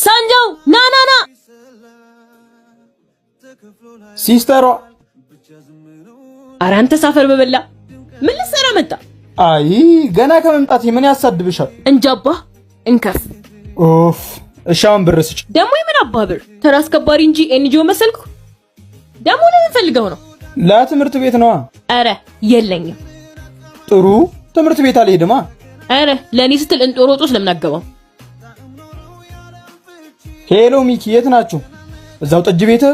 ሳንጃው ና ና ና። ሲስተሯ። ኧረ አንተ ሳፈር በበላ ምን ልትሰራ መጣ? አይ ገና ከመምጣቴ ምን ያሳድብሻል? እንጃባ እንከፍ። ኦፍ እሺ፣ አሁን ብር ስጭ። ደግሞ የምን አባ ብር? ተራ አስከባሪ እንጂ NGO መሰልኩ? ደግሞ ለምን ፈልገው ነው? ለትምህርት ቤት ነዋ። ኧረ የለኝም። ጥሩ ትምህርት ቤት አልሄድማ። ኧረ ለእኔ ስትል እንጦሮጦስ ለምን አገባው? Hello ሚኪ፣ የት ናችሁ? እዛው ጠጅ ቤት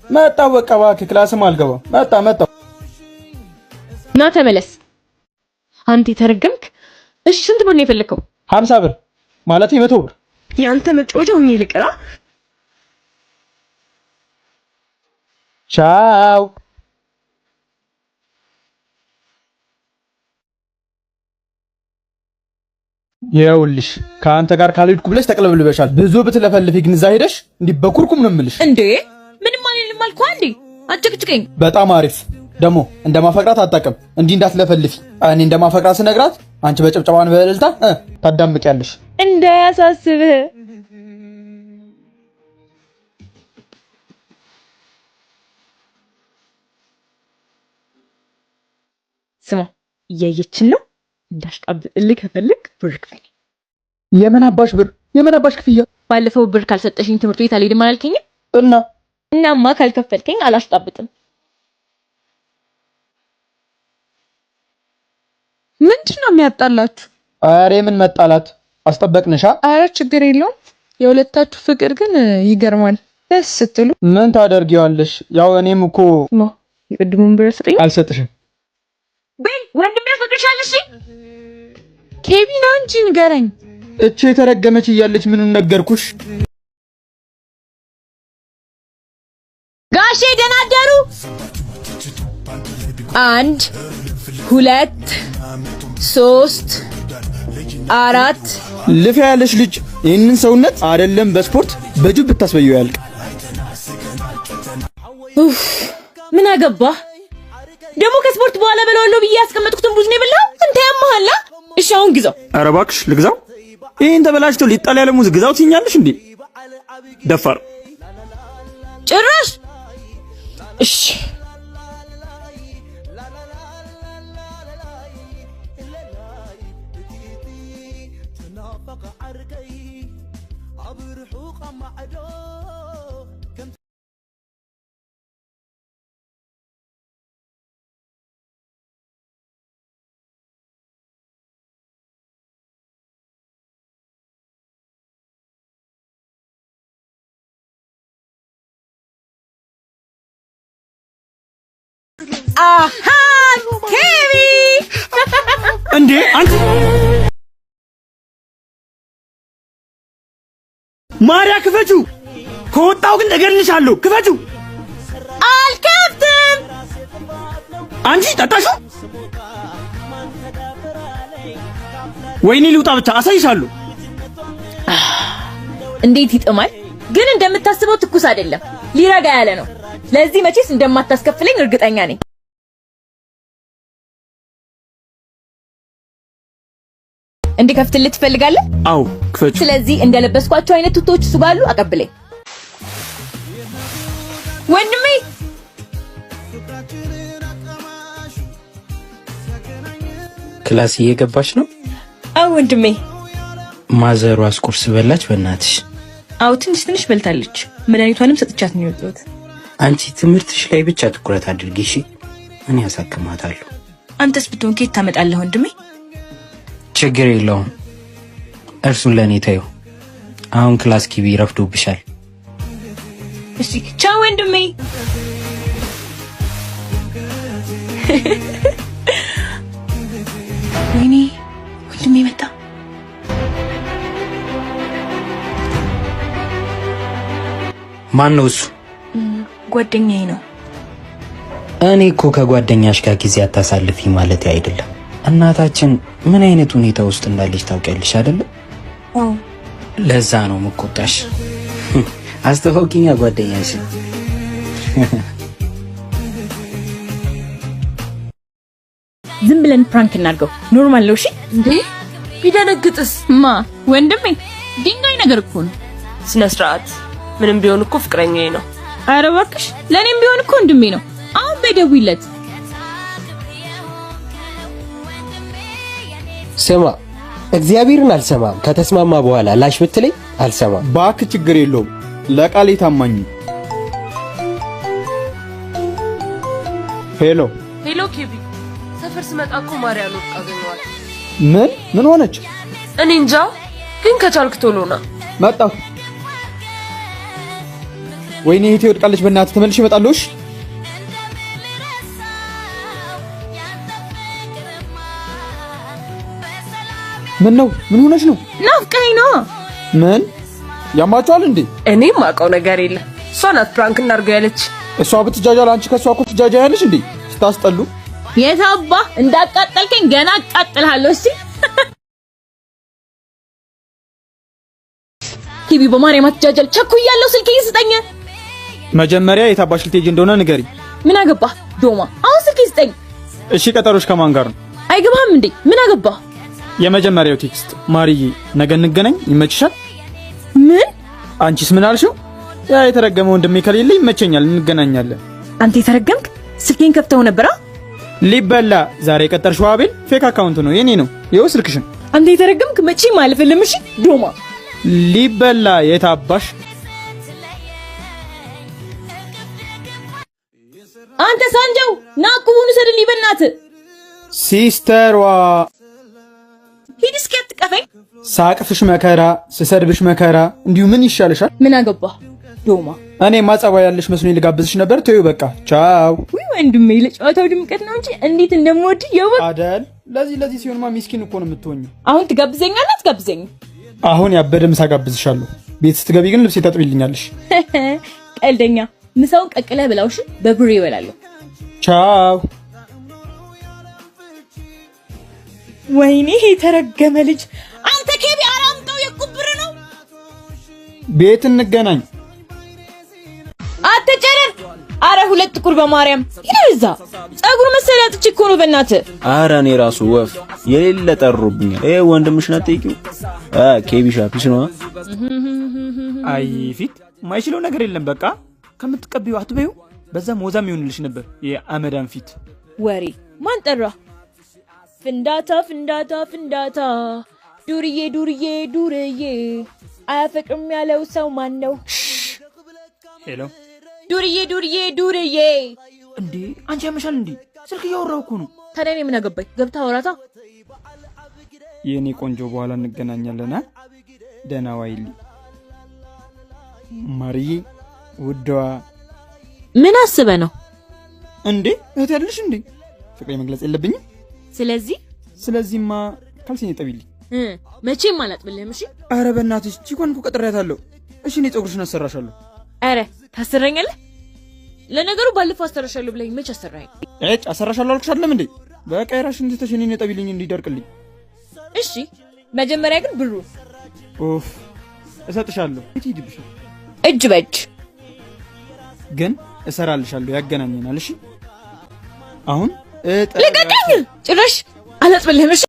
መጣሁ። በቃ እባክህ class ም አልገባም። መጣ መጣሁ። ና ተመለስ። አንተ የተረገምክ። እሺ ስንት ብር ነው የፈለከው? 50 ብር ማለት 100 ብር። ያንተ መጫወቻ ሆኜ ልቅራ። ቻው። ይኸውልሽ ከአንተ ጋር ካልሄድኩ ብለሽ ተቅለብልበሻል። ብዙ ብትለፈልፊ ግን እዛ ሄደሽ እንዲህ በኩርኩም ነው የምልሽ። እንዴ ምንም አልልም አልኩህ። አንዴ አጨቅጭቀኝ። በጣም አሪፍ። ደግሞ እንደማፈቅራት አታውቅም። እንዲህ እንዳትለፈልፊ። እኔ እንደማፈቅራት ስነግራት አንቺ በጭብጨባን በእልልታ ታዳምቂያለሽ። እንዳያሳስብህ። ስማ እያየችን ነው። እንዳሽቃብጥልህ ከፈለግ ብር ክፈል። የምን አባሽ ብር? የምን አባሽ ክፍያ? ባለፈው ብር ካልሰጠሽኝ ትምህርት ቤት አልሄድም አላልከኝም? እና እናማ ካልከፈልከኝ አላሽቃብጥም። ምንድን ነው የሚያጣላችሁ? ኧረ ምን መጣላት፣ አስጠበቅንሻ። አረ ችግር የለውም። የሁለታችሁ ፍቅር ግን ይገርማል። ደስ ስትሉ። ምን ታደርጊዋለሽ? ያው እኔም እኮ የቅድሙን ብር ስጠኝ። አልሰጥሽም። በይ ወንድሜ ያፈቅርሻል። እሺ ኬቢና እንጂ ንገረኝ። እቺ የተረገመች እያለች ምኑን ነገርኩሽ? ጋሼ ደህና አደሩ። 1 2 3 4። ልፊያ ያለሽ ልጅ ይህንን ሰውነት አይደለም በስፖርት በጅብ ብታስበየው ያልቅ። ኡፍ ምን አገባህ ደግሞ ከስፖርት በኋላ በለዋለሁ ብዬ ያስቀመጥኩትን ቡዝ ነው የበላኸው። አንተ ያመሃል። እሺ አሁን ግዛው። ኧረ እባክሽ ልግዛው? ይህን ተበላሽቶ ሊጣል ያለ ሙዝ ግዛው ትይኛለሽ እንዴ? ደፋር ጭራሽ። እሺ አሃ ኬቢ እንዴ አንቺ ማርያ ክፈቹ! ከወጣው ግን እገልሻለሁ። ክፈቹ! አልከፍትም። አንቺ ጠጣሹ? ወይኔ ልውጣ ብቻ አሳይሻለሁ። እንዴት ይጥማል! ግን እንደምታስበው ትኩስ አይደለም፣ ሊረጋ ያለ ነው። ለዚህ መቼስ እንደማታስከፍለኝ እርግጠኛ ነኝ። እንድከፍትልህ ትፈልጋለህ? አዎ ክፈቹ። ስለዚህ እንደለበስኳቸው አይነት ቱቶች እሱ ጋር አሉ፣ አቀብለኝ ወንድሜ። Class እየገባች ነው? አዎ ወንድሜ። ማዘሯስ ቁርስ በላች? በእናትሽ። አዎ ትንሽ ትንሽ በልታለች። መድኃኒቷንም ሰጥቻት ነው የወጣሁት። አንቺ ትምህርትሽ ላይ ብቻ ትኩረት አድርጊ እሺ። እኔ ያሳክማታለሁ። አንተስ ብትሆን ከየት ታመጣለህ ወንድሜ? ችግር የለውም፣ እርሱን ለእኔ ተይው። አሁን class ግቢ፣ ረፍዶብሻል። እሺ ቻው ወንድሜ። ወይኔ ወንድሜ መጣ። ማን ነው እሱ? ጓደኛዬ ነው። እኔ እኮ ከጓደኛሽ ጋር ጊዜ አታሳልፊ ማለት አይደለም። እናታችን ምን አይነት ሁኔታ ውስጥ እንዳለች ታውቂያለሽ አይደለም? ለዛ ነው መቆጣሽ። አስተዋውቂኛ ጓደኛሽ። ዝም ብለን prank እናድርገው። Normal ነው። እሺ እንዴ ቢደነግጥስ? ማ ወንድሜ ድንጋይ ነገር እኮ ነው። ስነ ስርዓት። ምንም ቢሆን እኮ ፍቅረኛዬ ነው። ኧረ እባክሽ ለእኔም ቢሆን እኮ ወንድሜ ነው። አሁን በደውይለት። ስማ፣ እግዚአብሔርን አልሰማም። ከተስማማ በኋላ ላሽ ብትለኝ አልሰማም። ባክ ችግር የለውም ለቃሌ ታማኝ። ሄሎ ሄሎ ኬቢ፣ ሰፈር ስመጣ እኮ ማርያን ወድቃ አገኘኋት። ምን ምን ሆነች? እኔ እንጃ፣ ግን ከቻልክ ቶሎ ና። መጣሁ። ወይኔ እህቴ ወድቃለች። በእናትህ ተመልሼ እመጣለሁ። እሺ ምን ነው? ምን ሆነች ነው? ናፍቀኸኝ ነዋ። ምን ያማችኋል እንዴ? እኔም የማውቀው ነገር የለም። እሷ ናት prank እናድርገው ያለች። እሷ ብትጃጃል አንቺ ከእሷ እኮ ትጃጃያለሽ እንዴ? ስታስጠሉ። የታባ እንዳቃጠልከኝ ገና አቃጥልሃለሁ። እሺ ኬቢ፣ በማርያም አትጃጃል። ቸኩያለሁ። ስልኬን ስጠኝ። መጀመሪያ የታባሽ ልትሄጂ እንደሆነ ንገሪ። ምን አገባህ ዶማ? አሁን ስልኬን ስጠኝ። እሺ ቀጠሮሽ ከማን ጋር ነው? አይገባህም እንዴ? ምን አገባህ? የመጀመሪያው text ማርዬ፣ ነገ እንገናኝ ይመችሻል? ምን? አንቺስ ምን አልሽው? ያ የተረገመ ወንድሜ ከሌለ ይመቸኛል፣ እንገናኛለን። አንተ የተረገምክ ስልኬን ከፍተው ነበራ። ሊበላ ዛሬ የቀጠርሽው አቤል fake account ነው የኔ ነው። ይኸው ስልክሽን። አንተ የተረገምክ መቼም አልፈልም። እሺ ዶማ። ሊበላ የታባሽ አንተ ሳንጀው ና እቁቡን ውሰድልኝ በእናትህ። ሲስተሯ ሂድ እስኪ አትቀፈኝ። ሳቅፍሽ መከራ፣ ስሰድብሽ መከራ፣ እንዲሁ ምን ይሻልሻል? ምን አገባህ ዶማ? እኔ ማጸባ ያለሽ መስሎኝ ልጋብዝሽ ነበር። ተይው በቃ ቻው። ውይ ወንድሜ ለጨዋታው ድምቀት ነው እንጂ እንዴት እንደምወድ የወቅ አደል? ለዚህ ለዚህ ሲሆንማ ሚስኪን እኮ ነው የምትሆኚው። አሁን ትጋብዘኛለህ አትጋብዘኝም? አሁን ያበደ ምሳ ጋብዝሻለሁ። ቤት ስትገቢ ግን ልብሴ ታጥቢልኛለሽ። ቀልደኛ። ምሳውን ቀቅለህ ብላው እሺ። በብሬ እበላለሁ። ቻው። ወይኔ የተረገመ ልጅ! አንተ ኬቢ አራምጠው የእቁብ ብር ነው። ቤት እንገናኝ። አትጨረር! አረ ሁለት ጥቁር በማርያም ሂድ እዛ። ጸጉር መሰል አጥቼ እኮ ነው በእናትህ። አረ እኔ ራሱ ወፍ የሌለ ጠሩብኛል። ይሄ ወንድምሽን አትጠይቂው? ኬቢሻ peace ነዋ። አይ ፊት የማይችለው ነገር የለም። በቃ ከምትቀቢው አትበይው። በዛም ወዛም ይሆንልሽ ነበር የአመዳም ፊት። ወሬ ማን ጠራ? ፍንዳታ ፍንዳታ ፍንዳታ፣ ዱርዬ ዱርዬ ዱርዬ፣ አያፈቅርም ያለው ሰው ማን ነው? ሄሎ ዱርዬ ዱርዬ ዱርዬ። እንዴ አንቺ ያመሻል እንዴ? ስልክ እያወራሁ እኮ ነው። ታዲያ እኔ ምን አገባኝ? ገብታ አውራታ። የእኔ ቆንጆ በኋላ እንገናኛለን። ደህና ዋይልኝ ማርዬ ውድዋ። ምን አስበህ ነው? እንዴ እህት ያለሽ እንዴ? ፍቅሬ መግለጽ የለብኝም? ስለዚህ ስለዚህማ ካልሲን እጠቢልኝ። መቼም አላጥብልህም። እሺ አረ በእናትሽ ቺኮን እኮ ቀጥሬያታለሁ። እሺ እኔ ፀጉርሽን አሰራሻለሁ። አረ ታሰራኛለህ? ለነገሩ ባለፈው አሰራሻለሁ ብለኝ መች አሰራኸኝ? እጭ አሰራሻለሁ አልኩሽ አይደለም እንዴ? በቃ የራስሽን ትተሽ እኔን እጠቢልኝ እንዲደርቅልኝ። እሺ መጀመሪያ ግን ብሩ። ኡፍ እሰጥሻለሁ። የት ይሄድብሻል? እጅ በእጅ ግን እሰራልሻለሁ። ያገናኘናል። እሺ አሁን ልቀቀኝ! ጭራሽ አላጥብልህም። እሺ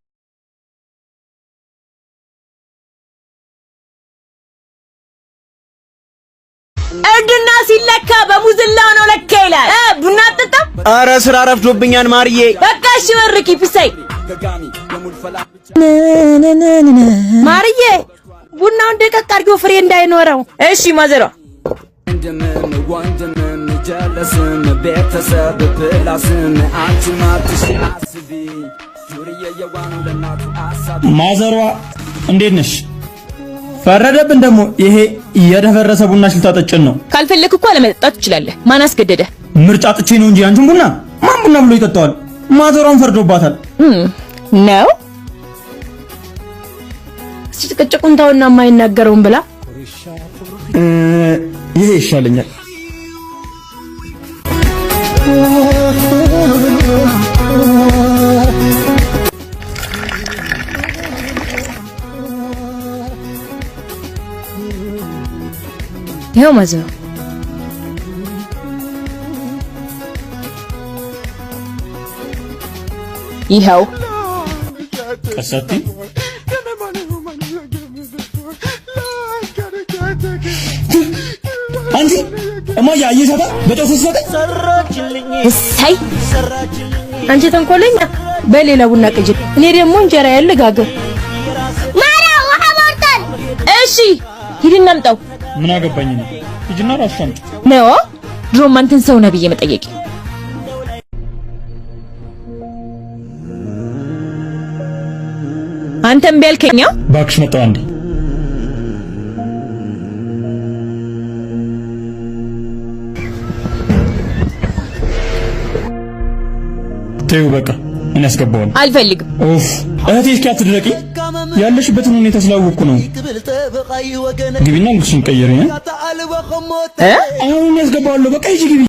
እርድና ሲለካ በሙዝላው ነው ለካ ይላል። ቡና አትጠጣም? አረ ስራ ረፍዶብኛል ማርዬ። በቃ እሺ በርኪ ፒሳይ። ማርዬ ቡናውን ደቀቅ አድርጊው ፍሬ እንዳይኖረው። እሺ ማዘሯ። ማዘሯ እንዴት ነሽ? ፈረደብን ደግሞ ይሄ የደፈረሰ ቡናሽ ልታጠጭን ነው። ካልፈለክ እኮ አለመጠጣት ትችላለህ። ማን አስገደደ? ምርጫ ጥቼ ነው እንጂ አንቺን ቡና ማን ቡና ብሎ ይጠጣዋል? ማዘሯን ፈርዶባታል። ነው እስቲ ጭቅጭቁን ተውና የማይናገረውን ብላ። ይሄ ይሻለኛል። ይኸው ማዘሯ። ይኸው ቀሳቲ አንቺ እማዬ አየሻታ በጨው ስትሰጠኝ። እሰይ። አንቺ ተንኮለኛ፣ በሌላ ቡና ቅጅ፣ እኔ ደግሞ እንጀራ ልጋግር። ማርያም፣ ውሃ ሞልቷል። እሺ፣ ሂድና አምጣው። ምን አገባኝ እኔ? ሂጂና ራስሽ አምጪ። ነው፣ ድሮም አንተን ሰው ነህ ብዬ መጠየቅ። አንተም ቢያልከኛ። እባክሽ፣ መጣሁ አንዴ። ተይው በቃ፣ እኔ አስገባዋለሁ። አልፈልግም። ኡፍ እህቴ፣ እስኪ አትድረቂ። ያለሽበትን ሁኔታ ስላወቅኩ ነው። ግቢና ልብስሽን ቀይሪ። እ አሁን እኔ አስገባዋለሁ። በቃ ሂጂ ግቢ።